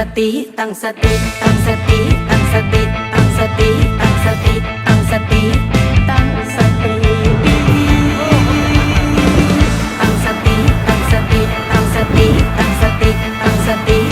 ສະຕິ ຕັ້ງສະຕິ ຕັ້ງສະຕິ ຕັ້ງສະຕິ ຕັ້ງສະຕິ ຕັ້ງສະຕິ ຕັ້ງສະຕິ ຕັ້ງສະຕິ ຕັ້ງສະຕິ ຕັ້ງສະຕິ ຕັ້ງສະຕິ ຕັ້ງສະຕິ ຕັ້ງສະຕິ.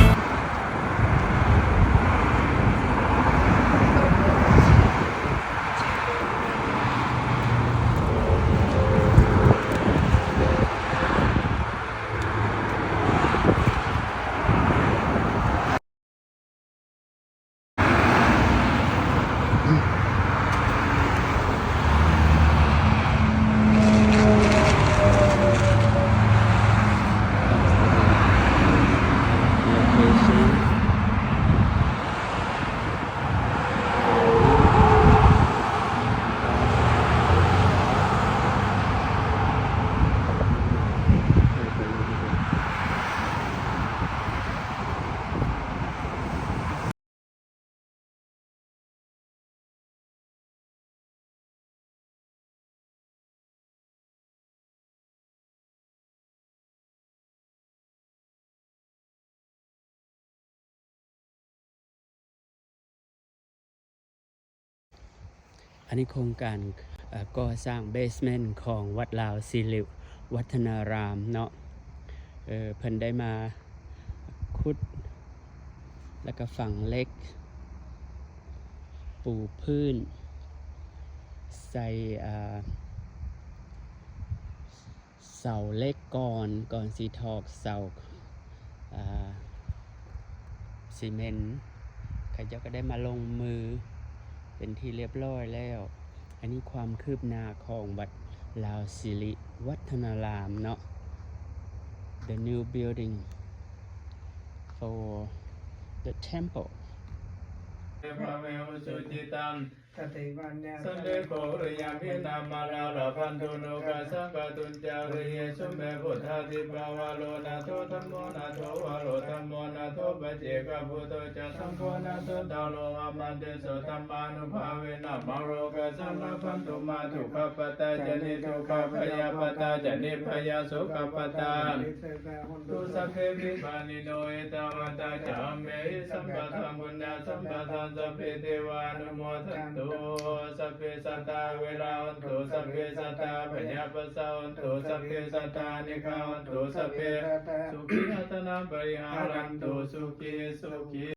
ອັນນີ້ໂຄງການ ເອີ ກໍ່ສ້າງເບສເມັນຂອງວັດລາວສິລິວັດທະນາລາມເນາະ ເອີ ເພິ່ນໄດ້ມາຂຸດ ແລ້ວກໍຝັງເຫຼັກ ປູພື້ນ ໃສ່ ເອີ ເສົາເຫຼັກກ່ອນ ກ່ອນຊິຖອກເສົາ ອາ ຊີເມັນ ເຂົາເຈົ້າກໍໄດ້ມາລົງມືເປັນທີ່ລຽບລ້ອຍແລ້ວ. ອັນນີ້ຄວາມຄືບໜ້າຂອງວັດລາວສິລິວັດທະນາລາມເນາະ The new building for the temple. ສະເລໂກ ຫະລິຍະພິນນາມາລາລະພັນຕຸໂນ ກະສັງກະຕຸນຈາ ຫະລິເຍສຸ ເມ ພຸດທາທິປະວາໂລ ນາໂທ ທຳໂມ ນາໂທ ວະໂຣ ທຳໂມ ນາໂທ ປະເຈກະພຸດໂທ ຈະ ສັງໂຄ ນາໂທ ຕະໂລ ອະມະເຕໂຊ ທຳມານຸພາເວນະ ມັງໂລກະສັງ ລະພັນຕຸ ມາ ທຸກຂະປະຕາ ຈະ ນິທຸກຂະ ພະຍາປະຕາ ຈະ ນິພະຍາ ໂສກະປະຕາ ໂຕ ສັບເພ ວິປານິໂນ ເອຕາວັດຕາ ຈະ ອຳເມຫິ ສຳປະທັງ ປຸນຍະ ສຳປະທັງ ສັບເພ ເທວາ ອະນຸໂມທັນຕຸ ສັບເພ ສັດຖາ ອາເວລາ ຫົນຕຸ ສັບເພ ສັດຖາ ພະຍາປັດສາ ຫົນຕຸ ສັບເພ ສັດຖາ ນິກາ ຫົນຕຸ ສັບເພ ສຸຂີ ອັດຕະນາ ປະລິຫາຣັນຕຸ ສຸຂີ ສຸຂີ